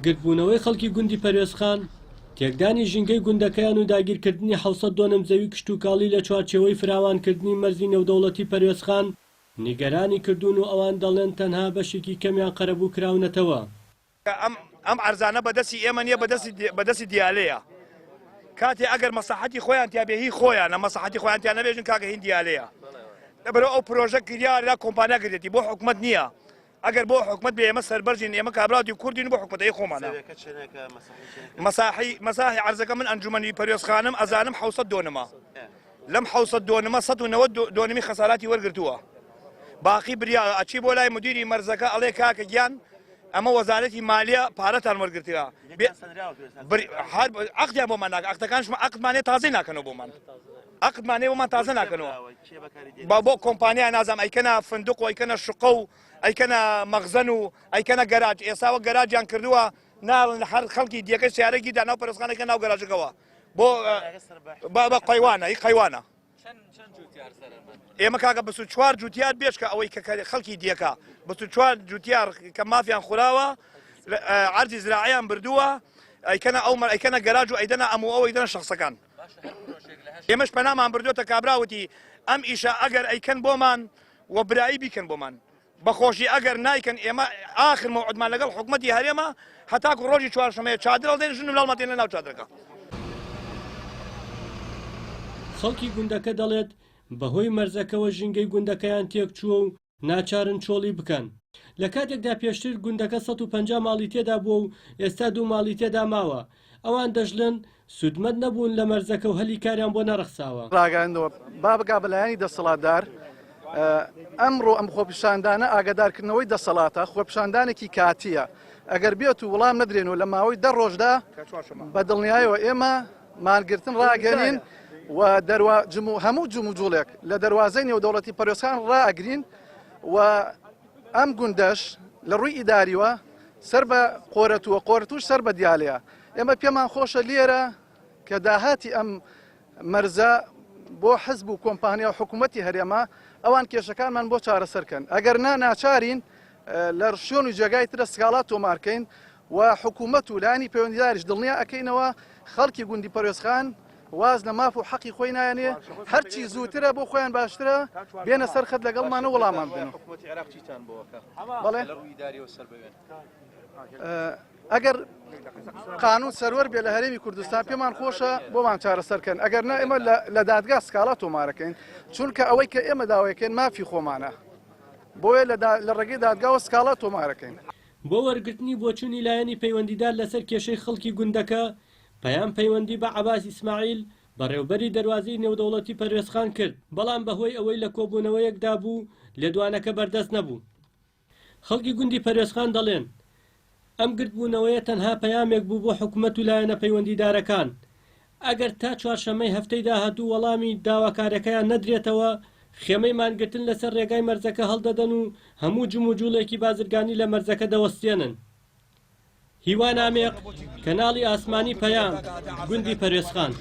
گردبوونەوەی خەڵکی گوندی پەروێزخان، تێکدانی ژینگەی گوندەکەیان و داگیرکردنی 700 دۆنم زەوی کشتوکاڵی لە چوارچێوەی فراوانکردنی مەرزی نێودەوڵەتی پەروێزخان نیگەرانی کردوون و ئەوان دەڵێن تەنها بەشێکی کەمیان قەرەبوو کراونەتەوە. ئەم عەرزانە بەدەستی ئێمە نییە بەدەستی دیالەیە کاتێ ئەگەر مەساحەتی خۆیان تیا بێ هی خۆیانە مەساحەتی خۆیان تیا نەبێژن کاکە هین دیالەیە لەبەرەوە ئەو پرۆژە کریار لە کۆمپانیا کردێتی بۆ حکومەت نییە ئەگەر بۆ حکومەت بێ ئێمە سەربەرزین ئێمە کابراتی کوردین بۆ حکومەتەی خۆمانە مەساحی مەساحی عەرزەکە من ئەنجومەنی پەروێزخانم ئەزانم 600 دۆنمە لەم 600 دۆنمە 190 دۆنمی خەساراتی وەرگرتووە باقی بریا ئەچی بۆ لای مدیری مەرزەکە ئەڵێ کاکە گیان ئەمە وەزارەتی مالیە پارەتان وەرگرتوە هەر عەقدیان بۆمان ناکە عەقدەکانشمان عەقدمانێ تازەی ناکەنەوە بۆمان عەقدمانێ بۆمان تازە ناکەنەوە با بۆ کۆمپانیا نازام ئەیکەنە فندق و ئەیکەنە شقە و ئەیکەنە مەخزەن و ئەیکەنە گەراج ئێستا وەک گەراجیان کردووە ناڵن هەر خەڵکی دیەکە سیارەکی داناو پەرستخانەکە ناو گەراجەکەوە بۆ بە قەیوانە ئی قەیوانە ئێمە کاکە 24 جوتیار بێشکە ئەوەی کە خەڵکی دیەکە 24 جوتیار کە مافیان خوراوە عەرزی زراعیان بردووە ئەیکەنە ئەو ئەیکەنە گەراج و ئەیدەنە ئەم و ئەو ئەیدەنە شخصەکان ئێمەش پەنامان بردووەتە کابراوتی ئەم ئیشە ئەگەر ئەیکەن بۆمان و برایی بیکەن بۆمان بەخۆشی ئەگەر نایکەن ئێمە ئاخر مەوعدمان لەگەڵ حکومەتی هەرێمە هەتاکو ڕۆژی چوارشەمەیە چادر هەڵدێن ژن و مناڵمان دێنە ناو چادرەکە. خەڵکی گوندەکە دەڵێت، بەهۆی مەرزەکەوە ژینگەی گوندەکەیان تێکچووە و ناچارن چۆڵی بکەن. لە کاتێکدا پێشتر گوندەکە 150 ماڵی تێدا بووە و ئێستا دوو ماڵی تێدا ماوە. ئەوان دەشڵێن، سوودمەند نەبوون لە مەرزەکە و هەلی کاریان بۆ نەڕەخساوە. ڕاگەیاندووە، با بگا بە لایەنی دەسەڵاتدار، ئەمڕۆ ئەم خۆپیشاندانە ئاگادارکردنەوەی دەسەڵاتە، خۆپیشاندانێکی کاتییە، ئەگەر بێت و وڵام نەدرێن و لە ماوەی دە ڕۆژدا بە دڵنیایەوە ئێمە مانگرتن ڕاگەنین و هەموو جموجوڵێک لە دەروازەی نێودەوڵەتی پەروێزخان ڕائەگرین و ئەم گوندەش لە ڕووی ئیداریوە سەر بە قۆرەتووە، قۆرەتووش سەر بە دیالەیە. ئێمە پێمان خۆشە لێرە کە داهاتی ئەم مەرزە بۆ حزب و کۆمپانیا و حکوومەتی هەرێمە ئەوان کێشەکانمان بۆ چارەسەر کەن ئەگەر نا ناچارین لە شوێن و جێگای ترە سکاڵا تۆمارکەین و حکوومەت و لایەنی پەیوەندیداریش دڵنیا ئەکەینەوە خەڵکی گوندی پەروێزخان واز لە ماف و حەقی خۆی نایەنێ هەرچی زووترە بۆ خۆیان باشترە بێنە سەر خەت لەگەڵمان و وەڵامان بدەن. بەڵێ ئەگەر قانون سەروەر بێ لە هەرێمی کوردستان پێمان خۆشە بۆمان چارەسەرکەن ئەگەر نا ئێمە لە دادگا سکاڵا تۆمارەکەین چونکە ئەوەی کە ئێمە داوایکەین مافی خۆمانە بۆیە لە ڕێگەی دادگاوە سکاڵا تۆمارەکەین. بۆ وەرگرتنی بۆچوونی لایەنی پەیوەندیدار لەسەر کێشەی خەڵکی گوندەکە، پەیام پەیوەندی بە عەباس ئیسماعیل، بەڕێوبەری دەروازەی نێودەوڵەتی پەروێزخان کرد، بەڵام بەهۆی ئەوەی لە کۆبوونەوەیەکدا بوو، لێدوانەکە بەردەست نەبوو. خەڵکی گوندی پەروێزخان دەڵێن، ئەم گردبوونەوەیە تەنها پەیامێک بوو بۆ حکومەت و لایەنە پەیوەندیدارەکان، ئەگەر تا چوارشەممەی هەفتەی داهاتوو وەڵامی داواکاریەکەیان نەدرێتەوە، خێمەی مانگرتن لەسەر رێگای مەرزەکە هەڵدەدەن و هەموو جموجوڵێکی بازرگانی لە مەرزەکە دەوەستێنن. هیوا نامێق، کەناڵی ئاسمانی پەیام، گوندی پەروێزخان.